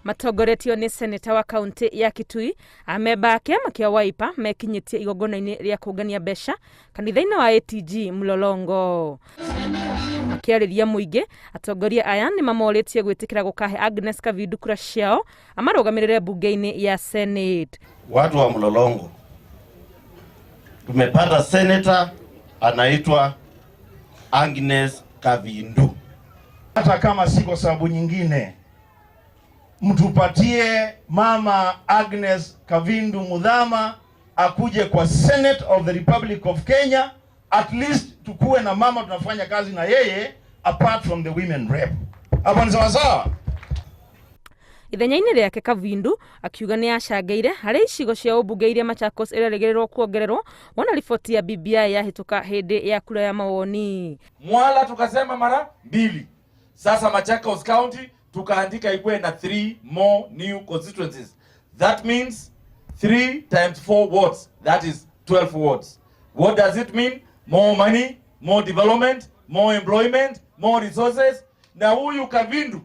Matongoretio nĩ seneta wa kaunti ya Kitui, amemba a kĩama kĩa Wiper mekinyĩtie igongona-inĩ rĩa kũngania mbeca kanitha-inĩ wa ATG Mlolongo. Makĩarĩria mũingĩ, atongoria aya nĩ mamorĩtie gwĩtĩkĩra gũkahe Agnes Kavindu kura ciao amarũgamĩrĩre mbunge-inĩ ya Senate. Watu wa Mlolongo, tumepata senator anaitwa Agnes Kavindu. Hata kama si kwa sababu nyingine, mtupatie mama Agnes Kavindu Muthama akuje kwa Senate of the Republic of Kenya. At least tukuwe na mama tunafanya kazi na yeye apart from the women rep. Hapo ni sawa sawa. Ithenya-inĩ rĩake, Kavindu akiuga nĩ acangĩire harĩ icigo cia ũmbunge iria Machakos ĩrerĩgĩrĩrwo kuongererwo wona riboti ya BBI yahĩtũka hĩndĩ ya kura ya mawoni. Mwala tukasema mara mbili. Sasa Machakos County tukaandika ikuwe na three more new constituencies. That means 3 times 4 wards. That is 12 wards. What does it mean? More money, more development, more employment, more resources. Na huyu Kavindu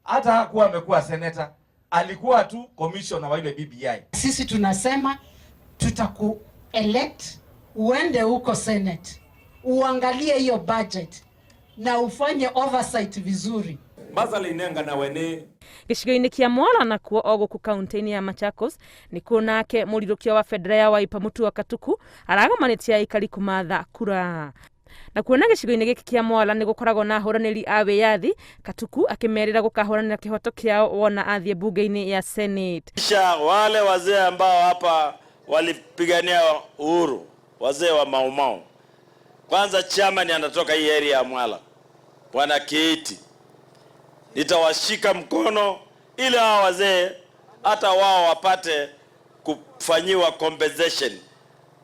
hata hakuwa amekuwa senator, alikuwa tu commissioner wa ile BBI. Sisi tunasema tutaku elect uende huko Senate uangalie hiyo budget na ufanye oversight vizuri. Basala inenga na wene. Gĩcigo-inĩ kĩa Mwala nakuo o gũkũ kaunti-inĩ ya Machakos nĩkuo nake mũrirũkia wa bendera ya Wiper Mutua Katuku aragomanĩtie aikari kũmatha kura. Na kuona gĩcigo-inĩ gĩkĩ kĩa Mwala nĩ gũkoragwo na ahũranĩri a wĩyathi, Katuku akĩmerĩra gũkahũranĩra kĩhoto kĩao wona athiĩ mbunge-inĩ ya Senate. Kisha wale wazee ambao hapa walipigania uhuru, wazee wa Mau Mau. Kwanza chairman anatoka hii area ya Mwala, Bwana Kiiti, nitawashika mkono ili hawa wazee hata wao wapate kufanyiwa compensation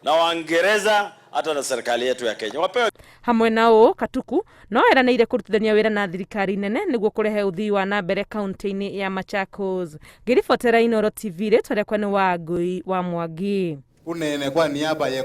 na Waingereza hata na serikali yetu ya Kenya wapewe. Hamwe na ũũ, Katuku no eranĩire kũrutithania wĩra na thirikari nene nĩguo kũrehe ũthii wa na mbere kaunti-inĩ ya Machakos. Ngĩribotera Inooro TV, rĩtwa rĩakwa nĩ Wangũi wa Mwangi. Unene kwa niaba ya